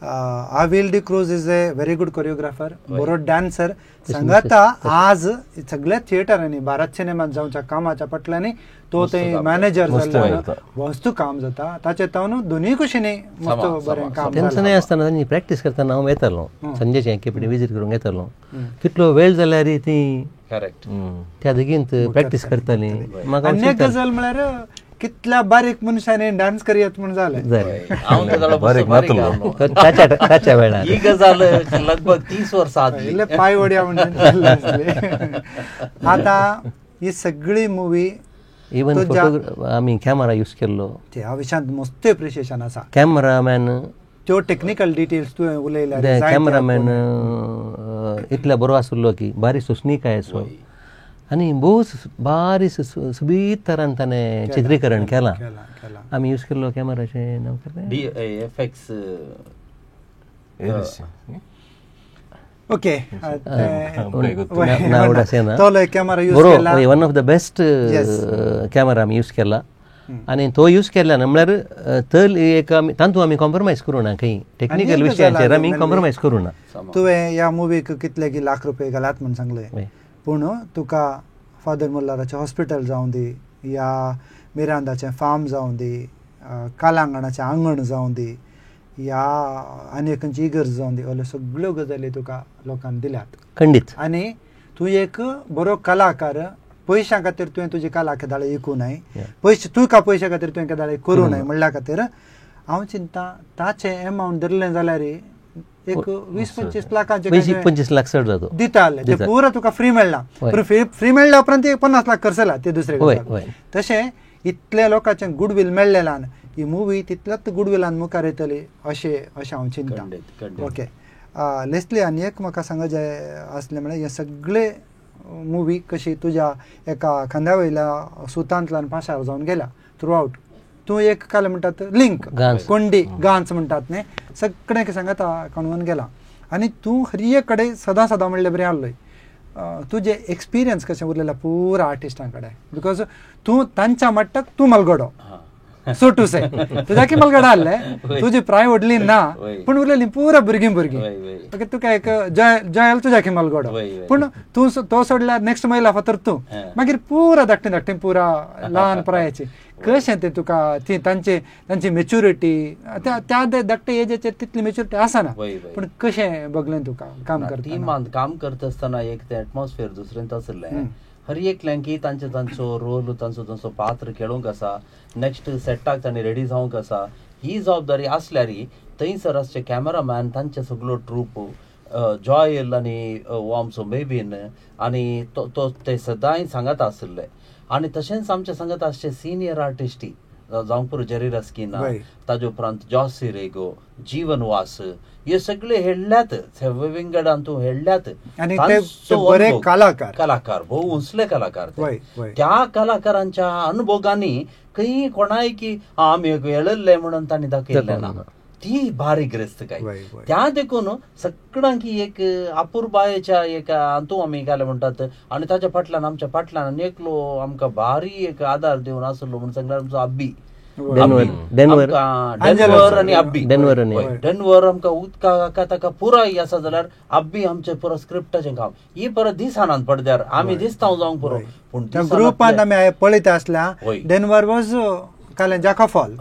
Avil D'Cruz is a very good choreographer, बरो डान्सर सांगता. आज सगळ्या थिएटरांनी भारत सिनेमात जावच्या कामाच्या पटल्यांनी तो ते मॅनेजर जाल्लो वस्तू काम जाता ताचे तावन दोनूय कुशींनी मस्त बरें काम. टेन्शन आसतना तांची प्रॅक्टीस करतना हांव येतालो, संजेचे एके विजीट करूंक येतालो. कितलो वेळ जाल्यार ती करेक्ट त्या दगींत प्रॅक्टीस करताली. आनी एक गजाल म्हळ्यार कितल्या बारीक मनशांनी डान्स करयत म्हूण जालें. ताच्या वेळार ही गजाल लगभग 30 वर्सां आदली, पांय वडया म्हणून. आतां ही सगळी मुवी इवन फोटो आमी कॅमेरा यूज केल्लो, त्या विशयांत मस्त एप्रिशिएशन आसा. कॅमेरामॅन त्यो टेक्निकल डिटेल्स तुवें उलयल्या. कॅमेरामॅन इतलो बरो आशिल्लो की बारीक सोंसणीकाय आसलो आनी भोव बारीक सोबीत तरान ताणें चित्रीकरण केलां. आमी यूज केल्लो कॅमेराचें नांव कितें? DFX. Okay, one of the best camera आमी यूज केला आनी तो यूज केल्ल्यान म्हळ्यार तर एक तातूंत आमी कॉम्प्रोमायज करूं ना, खंय टेक्निकल विशयांचेर आमी कॉम्प्रोमायज करूं ना. तुवें ह्या मुवीक कितले की लाख रुपये घालात म्हूण सांगलें, पूण तुका फादर मुल्लाराचें हॉस्पिटल जावं दी, या मिरांदाचें फार्म जावं दी, कालांगणाचें आंगण जावं दी, या आनी खंयची इगर्ज जावं दी, असल्यो सगळ्यो गजाली तुका लोकांनी दिल्यात. खंडीत. आनी तूं एक बरो कलाकार, पयशां खातीर तुवें तुजी कला केदाळे विकूं नाय, पयशे तुका पयशां खातीर तुवें केदाळे करूं नाय म्हणल्या खातीर हांव चिंता ताचें एमावंट धरलें जाल्यार एक 20-25 लाखांचे 25 लाख चड जाता दिताले, ते पुरा तुका फ्री मेळ्ळा. पूण फ्री मेळ्ळ्या उपरांत 50 लाख खर्चला ते दुसरे. तशें इतल्या लोकांचें गुडवील मेळ्ळेल्यान ही मुवी तितल्याच गुडविलान मुखार येतली अशें अशें हांव चिंता. ओके लेस्ली, आनी एक म्हाका सांगत जाय आसलें म्हळ्यार हे सगळे मुवी कशी तुज्या एका खांद्या वयल्या सुतांतल्यान पासार जावन गेल्या थ्रू आवट. तूं एक काल म्हणटात लिंक कोंडी गांच म्हणटात न्ही, सगळें सांगता कणवन गेला आनी तूं हर एक कडेन सदां सदां म्हणले बरें आहलोय. तुजें एक्सपिरियन्स कशें उरलेलें पुरा आर्टिस्टां कडेन, because तूं तांच्या मट्टाक तूं मलगडो सो टू से, तुज्या की मलगडा आहले, तुजी प्राय व्हडली ना पूण उरलेली पुरा भुरगीं भुरगीं. ओके, तुका एक जयल तुज्या की मलगडो, पूण तूं तो सोडल्यार नेक्स्ट महिला फातर तूं, मागीर पुरा धाकटी धाकटी पुरा ल्हान प्रायाची कशें तें तुका ती तांची तांची मेच्युरिटी त्या त्या धाकटे एजेचेर तितली मेच्युरिटी आसना, पूण कशें बगलें तुका काम करता टिमान काम करता आसतना एक तें एटमॉस्फियर दुसरेंत आशिल्लें. हर एकल्यांकी तांचे तांचो रोल तांचो तांचो पात्र खेळूंक आसा, नेक्स्ट सेटाक तांणी रेडी जावंक आसा, ही जबाबदारी आसल्यार थंयसर आसचे कॅमेरामॅन तांचे सगळो ट्रूप जॉयल आनी आमचो मेबीन आनी तो ते सदांय सांगत आशिल्ले. आनी तशेंच आमचे सांगत आसचे सिनियर आर्टिस्टी जावंक पुरो जेरी रस्किना, ताजे उपरांत जॉसी रेगो, जीवन वास, हे सगळे हेडल्यात विंगडान तूं हेडल्यात. आनी ते बरे कलाकार, कलाकार भोव उंचले कलाकार. त्या कलाकारांच्या अनुभोगांनी खंय कोणाय की आमी हेळिल्ले म्हणून तांणी दाखयल्लें ना, ती भारी ग्रेस्त काय. त्या देखून सगळ्यांक एक अपुरबायेच्या एक हातूंत आमी घाले म्हणटात. आनी ताच्या फाटल्यान आमच्या फाटल्यान आनी एकलो आमकां भारी एक आदार दिवन आसलो म्हूण सांगल्यार आमचो अब्बी, डेनवर आनी अब्बी. डेनवर आमकां उदका ताका पुराय आसा जाल्यार अब्बी आमचें पुरो स्क्रिप्टाचें काम ही परत दिसनात पडद्यार, आमी दिसता जावंक पुरो. पूण ग्रुपान आमी पळयता आसल्या डेनवर वॉज जाका फॉल,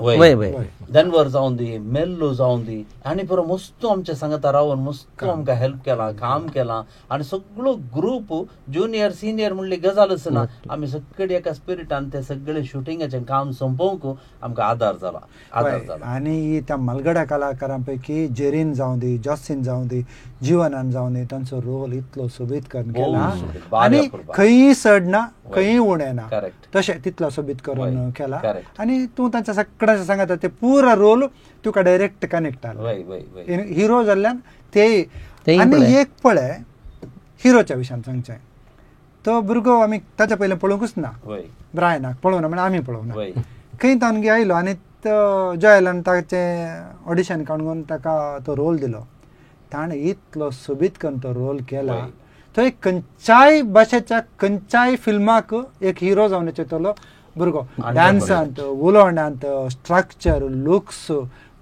डेनवर जावन दी, मेल्लो जावन दी, आनी पुरो मस्त आमच्या सांगता रावन मस्त आमकां हेल्प केलां, काम केलां. आनी सगळो ग्रूप ज्युनियर सिनियर म्हणली गजालच ना, आमी सगळे एका स्पिरिटान ते सगळे शुटिंगाचें काम सोंपोवंक आमकां आदार जाला, आदार जाला. आनी त्या मलगडा कलाकारां पैकी जेरीन जावं दी, जॉसीन जावं दी, जीवनान जावं दी, तांचो रोल इतलो सोबीत करून केला आनी खंयी सडना, खंयी उणें ना, तशें तितलो सोबीत करून केला. आनी तूं तांच्या सगळ्यांच्या सांगता ते पुरा रोल तुका डायरेक्ट कनेक्ट आलो हिरो जाल्ल्यान ते. आनी एक पळय हिरोच्या विशयान सांगचें, तो भुरगो आमी ताच्या पयलीं पळोवंकूच ना, ब्रायनाक पळोवना म्हळ्यार आमी पळोवना, खंय ताणगे आयलो आनी तो जॉयलान ताचें ऑडिशन काडून ताका तो रोल दिलो. ताणें इतलो सोबीत करून तो रोल केला, तो एक खंयच्याय भाशेच्या खंयच्याय फिल्माक एक हिरो जावन येतलो भुरगो. डान्सांत, उलोवण्यांत, स्ट्रक्चर, लुक्स,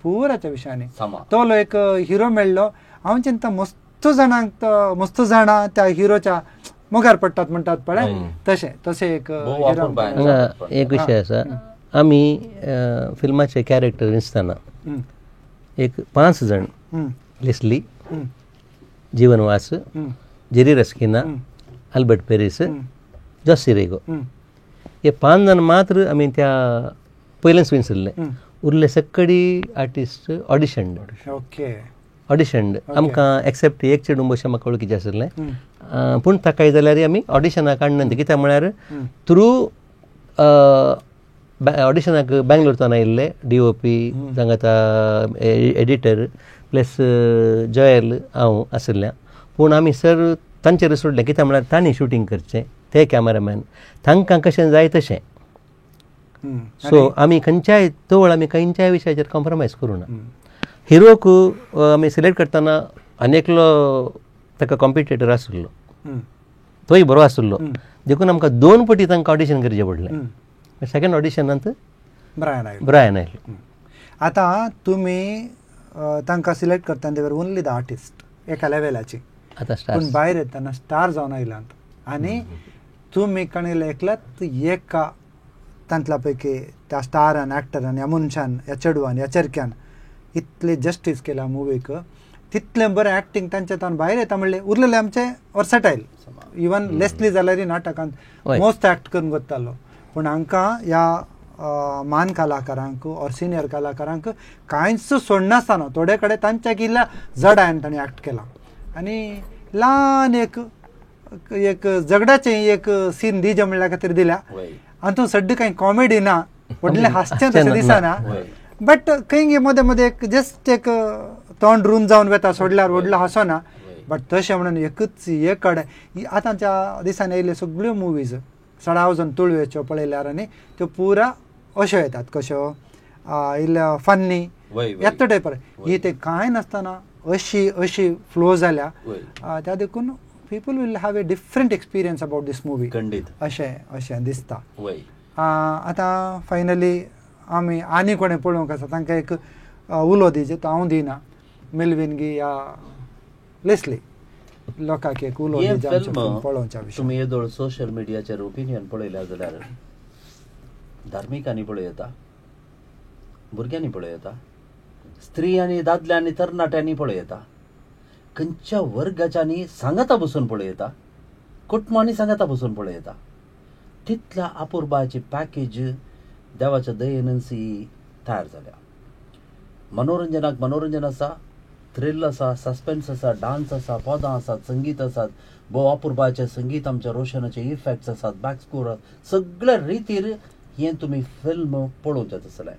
पुराच्या विशयांनी तो एक हिरो मेळ्ळो. हांव चिंता मस्त जाणांक मस्त जाणां त्या हिरोच्या मुखार पडटात म्हणटात पळय, तशें तशें एक हिरो. एक विशय आसा, आमी फिल्माचे कॅरेक्टर विंचतना एक 5 जाण, Leslie, Jeevan Vaz, Jerry Rasquinha, Albert Paris, Josy Rego, हे 5 जाण मात्र आमी त्या पयलेंच विंचल्ले. उरले सगळी आर्टिस्ट ऑडिशन्ड, ऑडिशन्ड. आमकां एक्सेप्ट एक चेडूं भशेन म्हाका वळखीचें आशिल्लें, पूण ताकाय जाल्यार आमी ऑडिशनाक काडना. कित्याक म्हळ्यार थ्रू ऑडिशनाक बेंगलोरच्यान आयिल्ले DOP, सांगाता एडिटर प्लस जॉयल हांव आशिल्ल्या. पूण आमी सर तांचेर सोडलें, कित्याक म्हळ्यार तांणी शुटींग करचें, ते कॅमेरामॅन, तांकां कशें जाय तशें. सो आमी खंयच्याय तवळ आमी खंयच्याय विशयाचेर कॉम्प्रोमायज करूं ना. हिरोक आमी सिलेक्ट करतना आनी एकलो ताका कॉम्पिटेटर आशिल्लो, तोय बरो आशिल्लो, देखून आमकां 2 पटी तांकां ऑडिशन करचें पडलें. सेकंड ऑडिशनांत ब्रायन आयलो. आतां तुमी तांकां सिलेक्ट करतना they were only the artist एका लेवलाची, पूण भायर येतना स्टार जावन आयलात. आनी तुमी कणेले एकल्यात एका तांतल्या पैकी त्या स्टारान, एक्टरान, ह्या मनशान, ह्या चेडवान, ह्या चेरक्यान इतले जस्टीस केला मुवीक, तितलें बरें एक्टींग तांच्या तावन भायर येता म्हणलें उरलेलें आमचें वर्सटायल. इवन लेस्ली जाल्यारय नाटकांत मोस्ट एक्ट करून करतालो, पूण हांकां ह्या मान कलाकारांक ऑर सिनियर कलाकारांक कांयच सोडनासतना थोडे कडेन तांच्या इल्ल्या जडायन तांणी एक्ट केला. आनी ल्हान एक एक झगड्याचें एक सीन दिजे म्हणल्या खातीर दिल्या, आनी तूं सड्ड कांय कॉमेडी ना, व्हडलें हांसचें तशें दिसना, बट खंय मदें मदें एक जस्ट एक तोंड रून जावन वता सोडल्यार व्हडलो हांसोना. बट तशें म्हणून एकूच एक कडेन आतांच्या दिसांनी येयल्यो सगळ्यो मुवीज सडाव जावन तुळवेच्यो पळयल्यार आनी त्यो पुरा अश्यो येतात कश्यो इल्ल्यो फन्नी येता टायपार, ही ते कांय नासतना अशी अशी फ्लो जाल्या. त्या देखून people will have a different experience about this movie, अशें अशें दिसता. आतां फायनली आमी आनी कोणें पळोवंक आसा तांकां एक उलो दिजे, तो हांव दिना, मेलवीन गी या लेस्ली लोकांक एक उलो दिजे पळोवच्या विशय. तुमी येदोळ सोशल मिडियाचेर ओपिनियन पळयल्या जाल्यार धार्मिकांनी पळयता, भुरग्यांनी पळयता, स्त्रियांनी, दादल्यांनी, तरणाट्यांनी पळयता, खंयच्या वर्गाच्यांनी सांगाता बसून पळयता, कुटुंबांनी सांगाता बसून पळयता. तितल्या अपुरबायची पॅकेज देवाच्या दयेनसी तयार जाल्या. मनोरंजनाक मनोरंजन आसा, थ्रिल आसा, सस्पेन्स आसा, डान्स आसा, पदां आसात, संगीत आसात, भोव अपुरबायचें संगीत, आमच्या रोशनाचे इफेक्ट्स आसात, बॅक स्कोर आसात, सगळे रितीर हें तुमी फिल्म पळोवचें आसलें.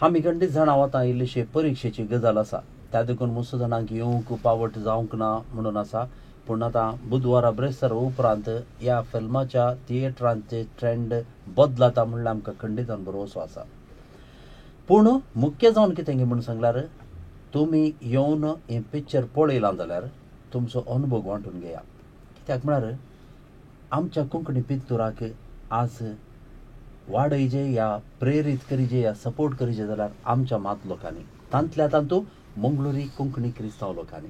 आमी खंडीत जाणां आतां इल्लीशी परिक्षेची गजाल आसा, त्या देखून मस्त जाणांक येवंक पावट जावंक ना म्हणून आसा. पूण आतां बुधवारा ब्रेस्तार उपरांत ह्या फिल्माच्या थिएटरांचे ट्रेंड बदलता म्हणल्यार आमकां खंडीतान भरवसो आसा. पूण मुख्य जावन कितें म्हणून सांगल्यार तुमी येवन हें पिक्चर पळयलां जाल्यार तुमचो अनुभव वांटून घेया. कित्याक म्हळ्यार आमच्या कोंकणी पिंतुराक आज वाडयजे या प्रेरीत करीजे या सपोर्ट करीजे जाल्यार आमच्या मात लोकांनी, तांतल्या तातूंत मंगळुरी कोंकणी क्रिस्तांव लोकांनी,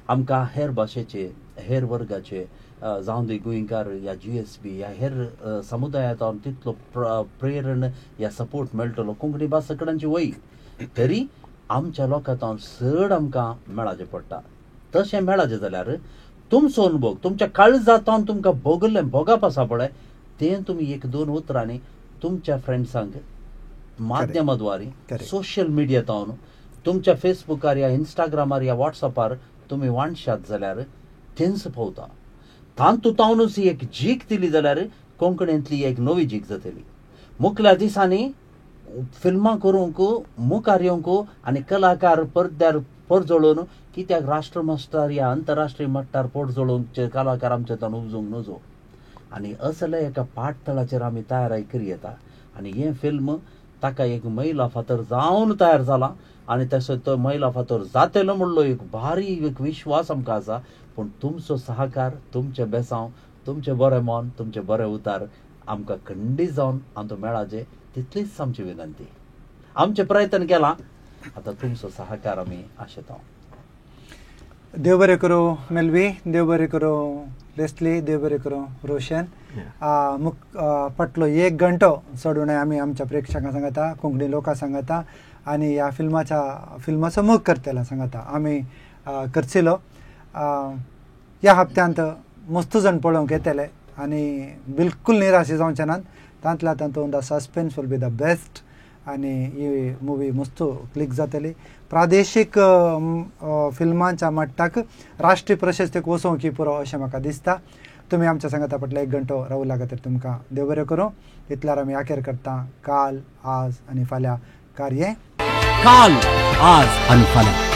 आमकां हेर भाशेचे हेर वर्गाचे जावं दी गोंयकार या GSB या हेर समुदायांत तितलो प्रेरण या सपोर्ट मेळटलो. कोंकणी भास सगळ्यांची वय तरी आमच्या लोकांत चड आमकां मेळाचें पडटा. तशें मेळाचें जाल्यार तुमचो अनुभव तुमच्या काळजांत तुमकां भोगल्लें भोगप आसा पळय तें तुमी एक दोन उतरांनी तुमच्या फ्रेंड्सांक माध्यमाद्वारे सोशल मिडियातावन तुमच्या फेसबुकार या इंस्टाग्रामार या व्हॉट्सअपार तुमी वांटशात जाल्यार तेंच पावता. तातूंतूच एक जीक दिली जाल्यार कोंकणींतली एक नवी जीक जातली. मुखल्या दिसांनी फिल्मां करूंक मुखार येवंक आनी कलाकार पडद्यार परजळोवन कित्याक राष्ट्रमट्टार या अंतरराष्ट्रीय मट्टार परजळोवचे कलाकार आमच्या तातूंत उपजूंक नजो. आनी असल्या एका पाठतळाचेर आमी तयारी करी येता आनी हें फिल्म ताका एक मैला फातर जावन तयार जाला आनी तसो तो मैला फातर जातलो म्हणलो एक भारी एक विश्वास आमकां आसा. पूण तुमचो सहकार, तुमचें बेसांव, तुमचें बरें मन, तुमचें बरें उतार आमकां खंडीत जावन आमकां मेळाचें तितलीच आमची विनंती. आमचें प्रयत्न केलां, आतां तुमचो सहकार आमी आशेता. देव बरें करूं मेल्वी, देव बरें करूं लेस्ली, देव बरें करूं रोशन. पटलो एक घंटो चडून आमी आमच्या प्रेक्षकां सांगता, कोंकणी लोकां सांगता आनी ह्या फिल्माचो मोग करतल्या सांगता आमी करचेलो. ह्या हप्त्यांत मस्त जण पळोवंक येतले आनी बिलकूल निराश जावचे नात. तांतल्या तातूंत the suspense will be the best आनी ही मुवी मस्त क्लिक जातली. प्रादेशीक फिल्मांच्या मट्टाक राष्ट्रीय प्रशस्तीक वसोवंक पुरो अशें म्हाका दिसता. तुमी आमच्या सांगाता फाटले एक घंटो रावला खातीर तुमकां देव बरें करूं. इतल्यार आमी आखेर करता. काल, आज आनी फाल्यां कार्य काल, आज आनी फाल्यां.